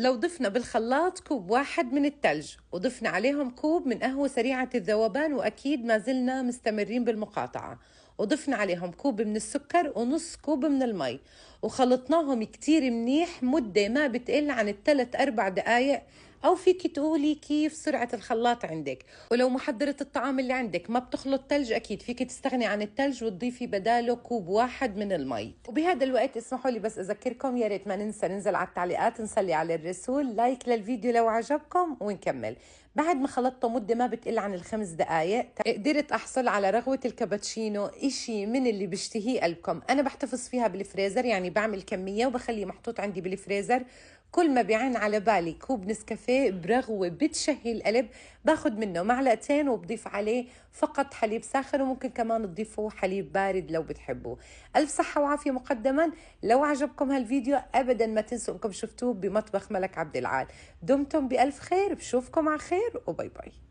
لو ضفنا بالخلاط كوب واحد من الثلج وضفنا عليهم كوب من قهوة سريعة الذوبان، وأكيد ما زلنا مستمرين بالمقاطعة، وضفنا عليهم كوب من السكر ونص كوب من المي، وخلطناهم كتير منيح مدة ما بتقل عن 3-4 دقايق، أو فيك تقولي كيف سرعة الخلاط عندك. ولو محضرة الطعام اللي عندك ما بتخلط ثلج، أكيد فيك تستغني عن الثلج وتضيفي بداله كوب واحد من المي. وبهذا الوقت اسمحوا لي بس أذكركم، يا ريت ما ننسى ننزل على التعليقات، نصلي على الرسول، like للفيديو لو عجبكم، ونكمل. بعد ما خلطته مدة ما بتقل عن 5 دقايق، قدرت أحصل على رغوة الكابتشينو، إشي من اللي بيشتهيه قلبكم. أنا بحتفظ فيها بالفريزر، يعني بعمل كمية وبخليه محطوط عندي بالفريزر. كل ما بيعن على بالي كوب نسكافيه برغوة بتشهي القلب، باخد منه معلقتين وبضيف عليه فقط حليب ساخن، وممكن كمان تضيفوا حليب بارد لو بتحبوه. ألف صحة وعافية مقدما. لو عجبكم هالفيديو أبدا ما تنسوا إنكم شفتوه بمطبخ ملك عبد العال. دمتم بألف خير، بشوفكم على خير، و bye bye.